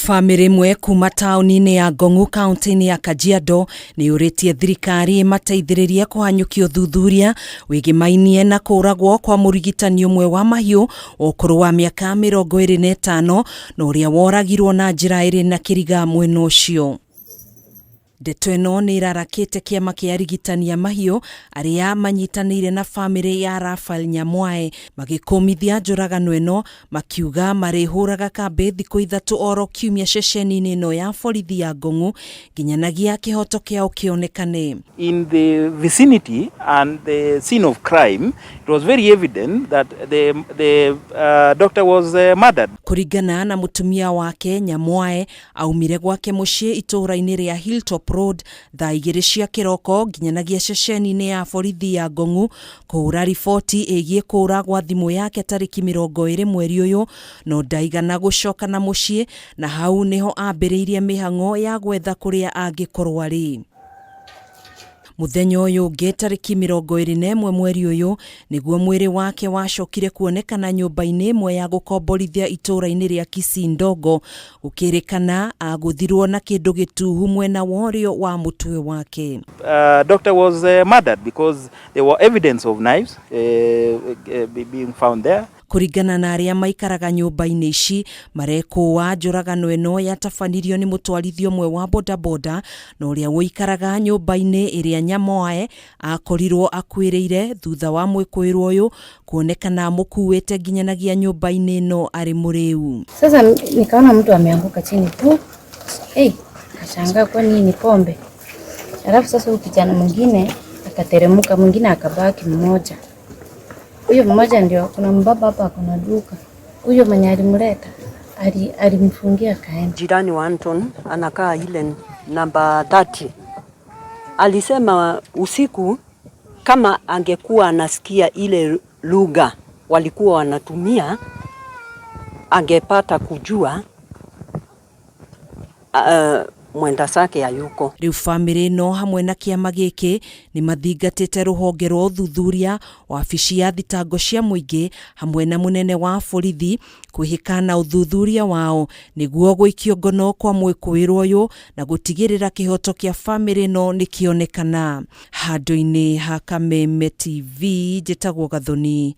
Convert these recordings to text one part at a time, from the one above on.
Bamĩrĩ ĩmwe kuma taũni-inĩ ya Ngong'u kaunti-inĩ ya Kajiado nĩ yũrĩtie thirikari ĩmateithĩrĩrie kũhanyũkia ũthuthuria wĩgĩmainie na kũragwo kwa mũrigitani ũmwe wa mahiũ wa ũkũrũ wa mĩaka 25 na ũrĩa woragirwo na njĩra ĩrĩ na kĩriga mwena ũcio. Ndeto ĩno nĩ ĩrarakĩte kĩama kĩa arigitani a mahiũ arĩa manyitanĩire na bamĩrĩ ya Raphael Nyamwae magĩkũmithia njũragano ĩno makiuga marĩhũraga kambĩ thikũ 3 oro kiumia ceceni-inĩ ĩno ya borithi ya Ngong'u nginyanagia kĩhoto kĩao kĩonekane. In the vicinity and the scene of crime, it was very evident that the doctor was murdered. Kũringana na mũtumia wake Nyamwae, aumire gwake mũciĩ itũũra-inĩ rĩa Hilltop Road thaa 2 cia kĩroko nginyanagia ceceni-inĩ ya borithi ya Ngong'u kũhũra riboti ĩgiĩ kũũra gwa thimũ yake tarĩki 20 mweri ũyũ, no ndaigana gũcoka na mũciĩ na hau nĩho ambĩrĩirie mĩhang'o ya gwetha kũrĩa angĩkorwo arĩ. Mũthenya ũyũ ũngĩ tarĩki 21 mweri ũyũ nĩguo mwĩrĩ wake wacokire kuonekana nyũmba-inĩ ĩmwe ya gũkomborithia itũũra-inĩ rĩa Kisii Ndogo, gũkĩrĩkana agũthirwo na kĩndũ gĩtuhu mwena wa ũrĩo wa mũtwe wake. Doctor was murdered because there were evidence of knives being found there. Kũringana na arĩa maikaraga nyũmba-inĩ ici marekũa njũragano ĩno yatabanirio nĩ mũtwarithia ũmwe wa bodaboda na ũrĩa ũikaraga nyũmba-inĩ ĩrĩa Nyamwae akorirwo akuĩrĩire thutha wa mwĩkũĩrwo ũyũ kuonekana mũkuĩte nginyanagia nyũmba-inĩ ĩno arĩ mũrĩu. Sasa nikaona mtu ameanguka chini tu. Hey, kashangaa kwani ni pombe. Alafu sasa huyu kijana mwingine akateremuka, mwingine akabaki mmoja. Huyo mmoja ndio kuna mbaba hapa kuna duka. Huyo mwenye alimleta alimfungia akaenda. Jirani wa Anton anakaa ile namba 30. Alisema usiku kama angekuwa anasikia ile lugha walikuwa wanatumia angepata kujua mwenda zake hayuko. Rĩu bamĩrĩ ĩno hamwe na kĩama gĩkĩ nĩ mathingatĩte rũhonge rwa ũthuthuria, wabici ya thitango cia mũingĩ hamwe na mũnene wa borithi kwĩhĩka na ũthuthuria wao nĩguo gũikio ngono kwa mwĩkũĩrwo ũyũ na gũtigĩrĩra kĩhoto kĩa bamĩrĩ ĩno nĩkĩonekana. Handũ-inĩ ha Kameme TV njĩtagwo Gathoni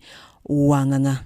wa Ng'ang'a.